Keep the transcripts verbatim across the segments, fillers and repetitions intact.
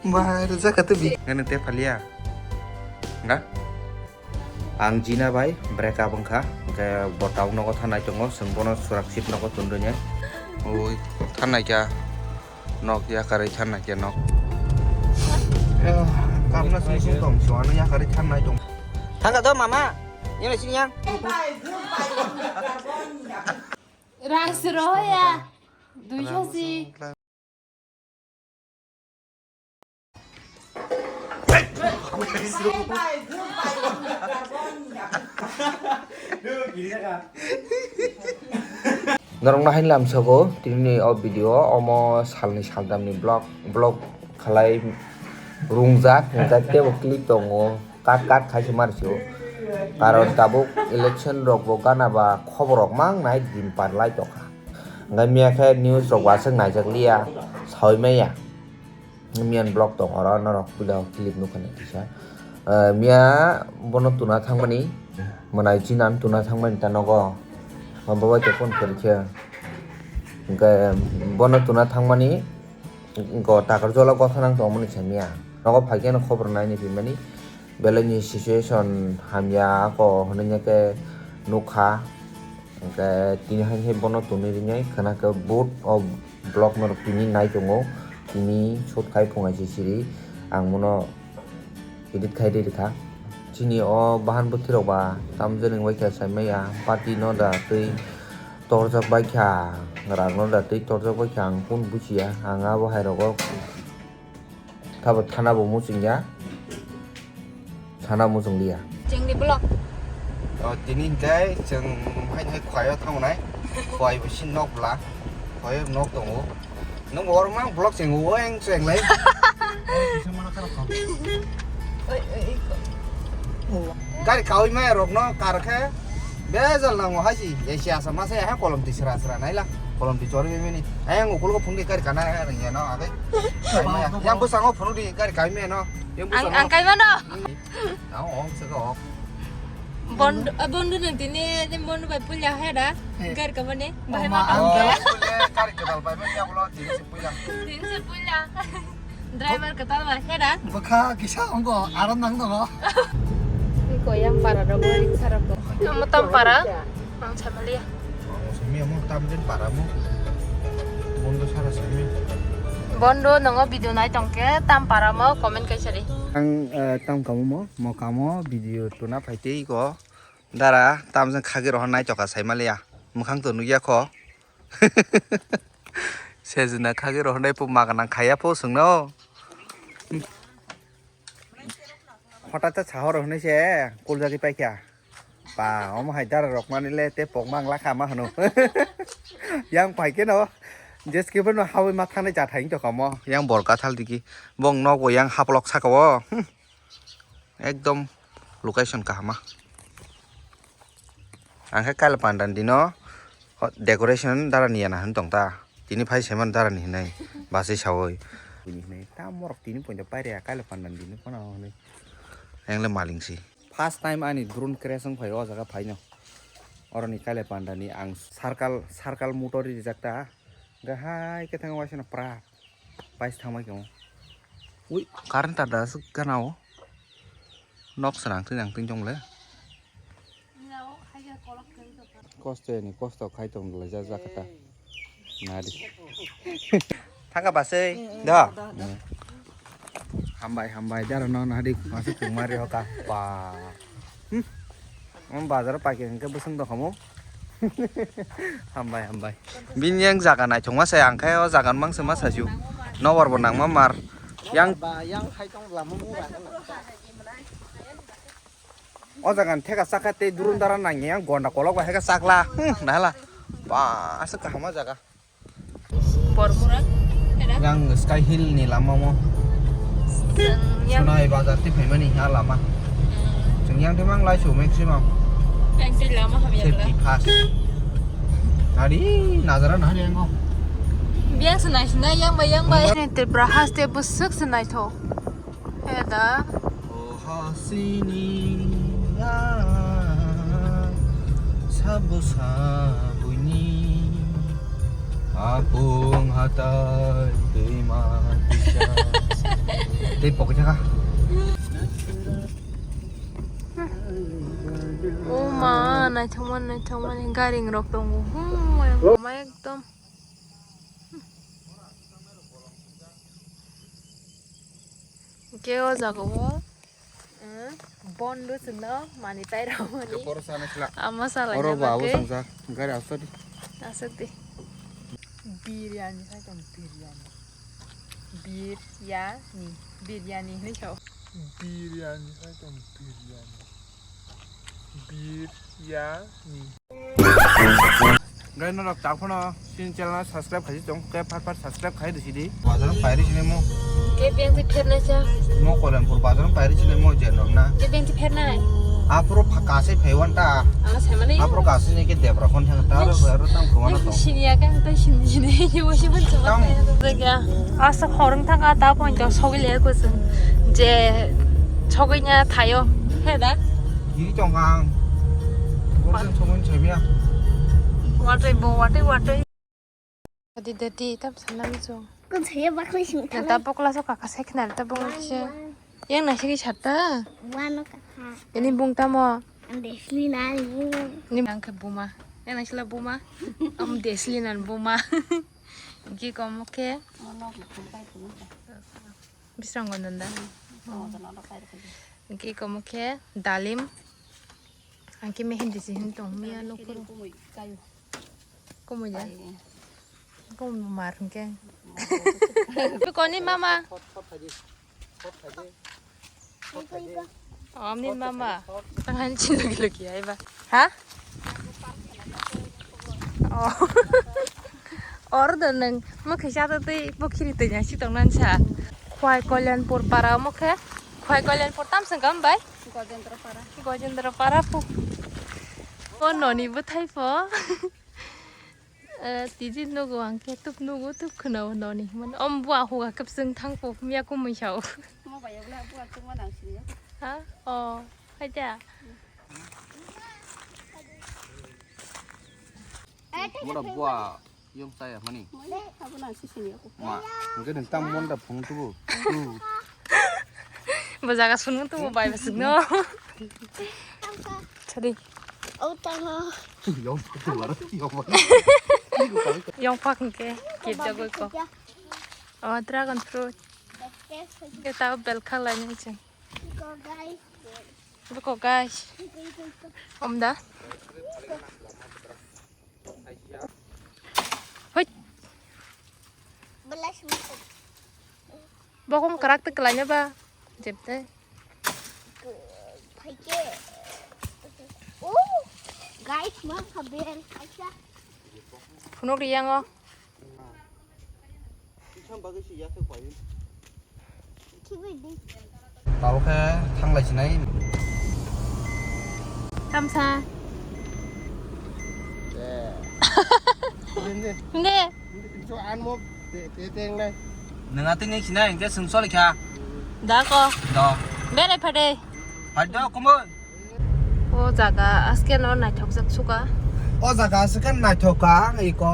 Bahai rwjak kha tei bi. Ngani te phalia. Nga? Ang Jina bai break up wngkha. Hwnkhe bo tabuk nogo thanai tongo. Chwng bono surakshit nogo tundunai. Ui, thanai kha. Nok yakarwi thanai kha nok. Eh, kapna sung sung tong, suano yakarwi thanai tong. Thangkha to mama. Yang sini yang. Rang sero ya. Duiso si. Norok no haino lamsogo tini o video, omo salni saldamni vlog, vlog khalai rungjak, hwnjak teibo clip tongo, cut cut khaise marsio. Karon tabuk election rok bo gana ba khobor rok mang nai din par lai tongkha. Hwnkhe miya khe news rok bo aswk naijak liya, saui maya. Miyan vlog tong oro norok puila clip nukha nai kisa. Eh, miya bono tuna thangmani, mwnai chinan tuna thangmani ta nogo. Obo bai khe phone kwrwi khe. Hwnkhe bono tuna thangmani, go takar jola gotha nang tongmani khe miya. Nogo phai khe no khobor naini phaimani. Belai ni situation hamya ako hwnwi khe nukha. Hwnkhe tini hai khe bono tonwi rinai khwna khe boat o vlog norok tini nai tongo. Tini shoot khai phungai se siri ang bono edit khai ri rikha. Chini o bahan bwthwi rok ba tamjani bai khe sai maya party no da twi torjak bai kha, rang no da twi torjak bai kha, ang kunu buchiya, ang abo hai rogo. Thabo thana bo muchung ya. Thana muchung liya. Chengni vlog. O, tini hingkai chwng hai hai khwai o thangnai. Khwai bo sin nok bla. Khwai o nok tongo. Nung bo orma vlog cheng o eng cheng lai. Oi, oi, oi. Gari kawi maya rok no kar khe. Bejal nango hai si, A C asa masa ya, ha kolom twi sra sra naila, kolom twi chori mini. Ayang ukul ko phunuk di gari kana ya, ya no, agai. Yang bwskango phunuk di gari kai me no. Yang bwskango. Ang kai mano. Ang ong se ko. Bond, ah, bond nang tini, ni bond bai punya he da. Gari ka mane, bahai ma. Ang gari kedal bai me ya ulo tini si punya. Tini si punya. Driver kwtal ba khe da? Bwkha kisa ongo, aram nang tongo. Ko yang para rogo, ring sara ko. Tamo tam para? Ang chamaliya. Ang simi amo tam din para mo. Bondo sara simi. Bondo nongo video nai tongke tam para mo comment kai sari. Ang, eh, tam kamo mo, mo kamo video tuna phaitei ko. Dara tam jang khagi rohor nai toka sai maliya. Mukhang to nugya kho. Sejna khagi rohor nai po magana khaya po sungno. Hota ta chahor hwnwi se kuljagwi paikha. Ba, omo hai dara rok mani le te pokma ang lakha ma hwno. Yang pai khe no, jeski phano hawi ma thangnai cha thai wngtokha mo. Yang bor kathal digi. Bong nogo yang haplok saka o. Hmm. Ekdom location kahama. Ang khe kaila panda ni dino, ho, decoration dara ni yana hwn tong ta. Tini phai se man dara ni hinai, bachai saui. Tini hinai, ta morok tini poito pairi ya, kaila panda ni dino phano hinai. Ang le maling si. First time ani drone crash wng phai o jaga phai no. Oro ni kaila panda ni ang circle, circle motor ri rijak ta. Hwnkhe hai khe thang waisa no pra. Pais thangbai khe. Ui, current tar da aswk gana o. Nok swnang twi nang twi jong le. Kosto ni kosto khai tong lai ja ja kata. Nadi. Thangka basai. Da. Hambai hambai dara no nadi masa chungmari hoka. Pa. Hmm. Omo bazar o paikha hwnkhe bwswng tongkha mo. Hambai, hambai. Bini yang jaga naithokma se, ang khe o jaga no mangsa ma saju. Nokbar bo nangma mar. Yang ba, yang hai tong lama mura. O jaga ni theka chakha tei durun dara nangya yang gonda kolok bai hai khe chakla. Hmm, nahala. Ba, aswk kaham o jaga. Bormura, era? Yang Sky Hill ni lama mo. Chwng yang Sonai bazar ti phaimani ha lama. Hmm. Chwng yang ti mang lai su maximum. Yang ti lama hamya safety kla. First. Nari nazara nari yang o. Biang senai senai yang bai yang bai. Tripura haste bwswk senai tho. Heda. O hasini ya, sabu sabuni, apung hatai twima tisa. Tei pokok thaka. O ma, naithokma, naithokma ni garing rok tongo. Hmm, ma ekdom. Hwnkhe o jaga o, eh, bon rw chwngno manwi tai rwmani. Khe boro sana sila. Ama salai. Oro na ba abo bagwi. Tongsa. Gari asadi. Asadi. Biryani sai tong biryani. Biryani. Biryani hinwi sao. Biryani sai tong biryani. Biryani. Guys, norok tak phano chini channel subscribe khai tong, khe phat phat subscribe khai di sidi. Bazar pairi sini mo. Ke benti phirna cha. Mo Kolanpur bazar pairi sini mo je norok na. Ke benti phirna. Apro phakase phaiwan ta. Ala semani. Apro kasi ni ke debra kon thang ta ro ro tam ko na to. Sini ya kan to sini sini. Ye wo shi ban chuma. Tam. Asa khorang thang a ta point to sogil ya ko sung. Je sogil nya thayo. He da. Yiri tong ang. Golden sogin chemiya. Watwi bo, watwi, watwi. Dadi, dadi, tam sanam chong. Kun saya bakli sing. Nang ta bokla so kaka sekna ta bung se. Yang nasi ki chata. Wano kaka. Ini bung tamo. Ang Desli nani. Ini nang ke buma. Yang nasi la buma. Am Desli nan buma. Ki komo ke. Bisrango nanda. Hwnkhe iko mokhe dalim. Hwnkhe mehendi se hin tong miya nokphuru. Kumui da? Kumui mar hwnkhe. Koni mama. Omni mama. Tangan chin logi logi ai ba. Ha? Oh. Oro do nang mokhe sa twi bokhiri twi nang si tong nan sa. Khwai Kalyanpur para mokhe. Khwai Kalyanpur tam sengkam bai? Gojendra para. Gojendra para pu. O noni bwthai pho. Eh, tiji nugo ang khe tup nugo tup khwnao noni hwnmano. Om bua huga kwpswng thang pho miya kumui sao. Mo bai obla bua chwngma nang sini. Ha? O, haida. Mura bua. Yung saya mani. Abo nang sisini aku. Ma, hwnkhe nwng tamo monda phung tubu. Tu. Bo jaga sunu tubu bai basik no. Sorry. Oh, tama. Yung phak tu bar, yung phak. Yung phak hwnkhe kip jagoi ko. Oh, dragon fruit. Kita belkha lainai chwng. Iko guys. Iko guys. Om da. Hoi. Belas masuk. Bokom kerak te kelanya ba? Jepte. Paike. Oh, guys, ma kabel. Acha. Phunuk riyango. Tabuk khe thanglai sinai. Tamsa. Nde. Nde. Nwng atwi ni sinai hwnkhe swng choli kha. Da ko. Do. Bere phade. Phai do kumui. O jaga aske no naithokjak suka. O jaga aske naithok ka, ang iko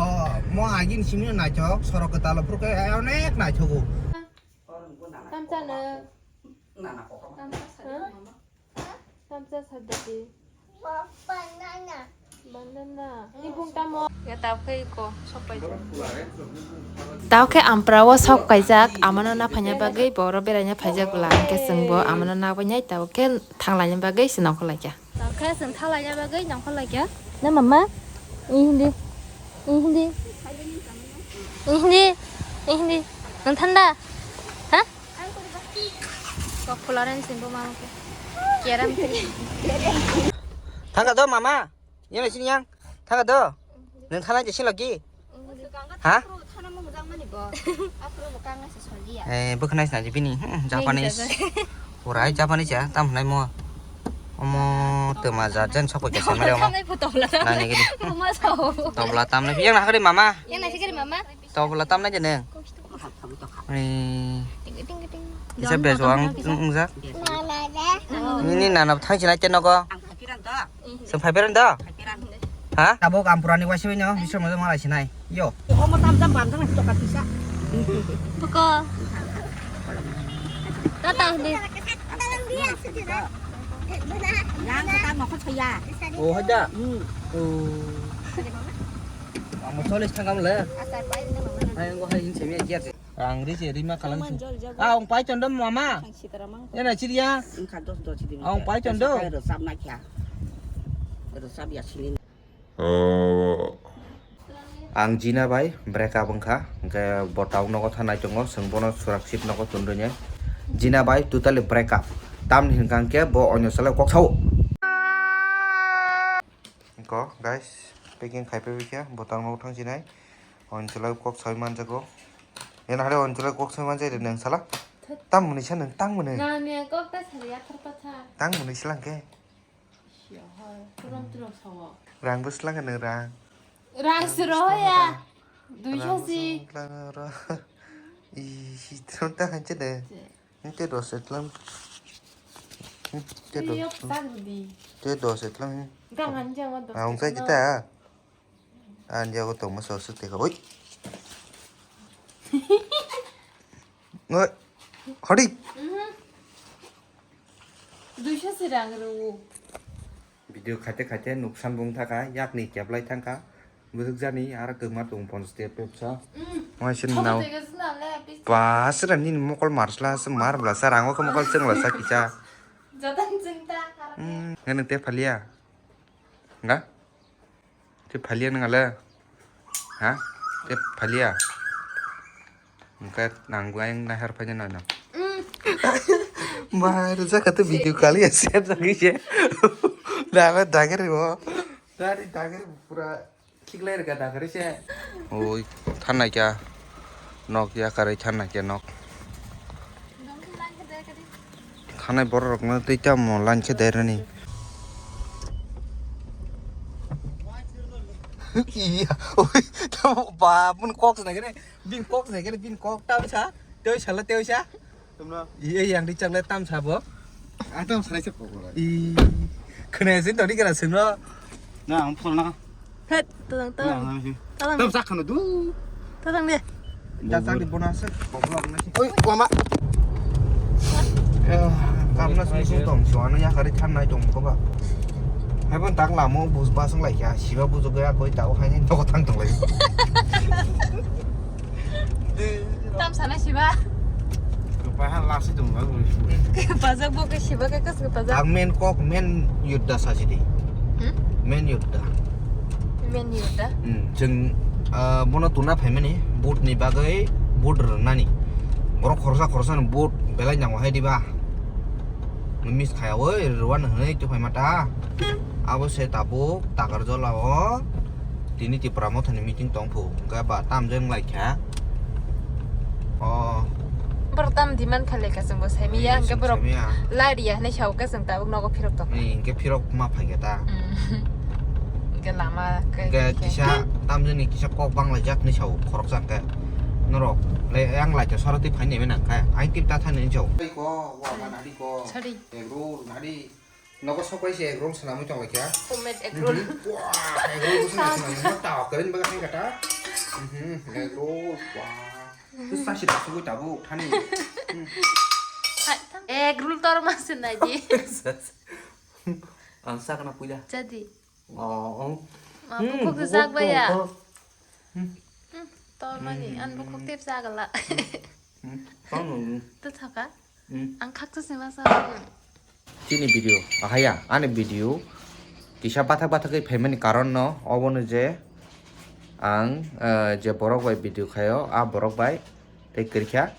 mo agin simi naithok, sorok kwtal phuru khe onek naithogo. Tamsa no. Tamsa sa. Tamsa sa dati. Banana. Ni bung tamo. Ya tap khe iko sok paijak. Tao khe ampra o sok kaijak, amano na phaina bagwi, boro beraina phaijak bwla, hwnkhe chwng bo amano na bai nai, tao khe thanglaina bagwi se nongkhor laikha. Tao khe chwng thanglaina bagwi nongkhor laikha. Na mama? I hindi. I hindi. I hindi. I hindi. Nang thanda? Ha? Kok pularan sin bo mama ko. Kiaram kri. Thangka do mama. Yang sini yang. Thangka do. Nang thana je sini lagi. Ha? Eh, bwkhwnai sina je bini, hmm, Japanese. Purai Japanese ya, tam hwnai mo. Omo twma jat jen sok paikha se male omo. Nai ni gini. Tobla tamnai yang na kari mama. Yang nasi kari mama. Tobla tamnai je neng. Eh. Kisa beso ang ungjak. Ini nana thang sina chen nogo. Seng phai peren da? Ha? Tabuk ampurani waisa wino, bisor mojo malai sinai. Yo. Omo tam jam bam jang to ka tisa. Buko. Tata hindi. Yang sa tang mo ko saya. Oh, hada. Hmm. Oh. Amo solis thangam le. Hai, ngo hai hin semi ajiat. Rang ri se rima kalang si. Ah, ong pai chondo mama. Ena chiria. Ang pai chondo. Ang Jina bai break up wngkha, hwnkhe bo town nogo thanai tongo, chwng bono surakshit nogo tundui nai. Jina bai totally break up. Tamni hwnkha hwnkhe bo onyo salai kok sao. Ko guys, packing khai phaibai khe bo town nogo thang sinai. Onyo salai kok saui manjago. Ena hare onyo salai kok saui manjai de nang sala. Tam mwnwi sa nang tang mwnwi. Nang ni kok ta sari athar patha. Tang mwnwi sala hwnkhe. Rang bwsla khe nang rang. Rang siro ya. Duiso si. Ih, sitron ta hanche de. Te dos etlang. Te dos. Te dos etlang. Ang kai kita. An jago tongma so sik te khaboi. Oi. Hodi. Duiso se rang rw. Video khaite khaite nuksan bung thaka, yakni keplai thangka. Bwswk jani aro kwma tong ponchash tiya pepsa. Wai sin nao. Pasra nini mokol marsla se marbla sa rango khe mokol chwngla sa kisa. Jotan chwngta. Ngani te phalia. Ga? Te phalia nang ale? Ha? Te phalia? Hwnkhe nang buai nahar phaina nana. Mai rwjak kha to video kali ya share jagwi se. Dara dagari bo. Dari dagari pura khiklai rwkha dagari se. Oi thanai kya nok ya karai thanai kya nok. Thanai borok rokno twi tamo line khe derani. Iya, oi, tamo ba, bun kok se nagene, bin kok se nagene, bin kok tam sa, tei sala tei sa. Iya, yang di chakle tam sa bo. Ah, tam sa se kok. I, khne sin todi kena sino. Na, ang phone na. Het, tadang, tadang. Tadang. Tadang. Tadang de. Tadang de. Oi, wama. Kamla sung sung tong, so ano yakari than nai tong ko ba. Hai bon tak lamo bus ba sung lai kya, siba bus ga koi tau hai ni toko thang tong lai. Tam sana siba. Kepahan lasi tong ba. Kepajak bo ke siba ke kas kepajak. Ang men kok men yudda sa sidi. Hmm? Men yudda. Men yudda. Hmm, jeng, ah, bono tuna phaimani vote ni bagwi vote rwnani. Borok khoroksa khoroksa ni vote belai nango hai diba. Miss khaya oi rwani hwnwi twi phaima ta. Abo se tabuk Takarjala o tini Tipra Motha ni meeting tong phu. Hwnkhe ba tam jeng lai kha. O. Borok tam demand kha lekha chwng bo saimiya, hwnkhe borok lariya hwnwi sao khe chwng tabuk nogo phirok tong. Ni hwnkhe phirok ma phai khe ta. Hwnkhe lama khe kisa tam jeng ni kisa kok bang lai jak hwnwi sao khoroksa hwnkhe. Norok le yang lai ta sara twi phai nai nang kha. Ai tip ta thani sao. Ko wa ba nadi ko. Sorry. Egg roll nadi. Nogo sok pai se egg roll swnamwi tong lai kha. Homemade egg roll. Wah, egg roll bwswk nai swnamwi ma tao kwrwini bagwi hang kata. Mhm, egg roll, wah. Tu sa si da sugui tabuk thani. Egg roll tor ma swnai di. Ang sa kana puila. Jadi. Oh, oh. Ma bukhuk jak baya. Tor mani, an bukhuk tip jagala. Tong. Tu thaka. Ang khaksa se masa. Chini video, ahaya, ani video kisa bathak bathakgwi phaimani karon no obono je ang, eh, je borok bai video khaio, a borok bai tei kwrwikha.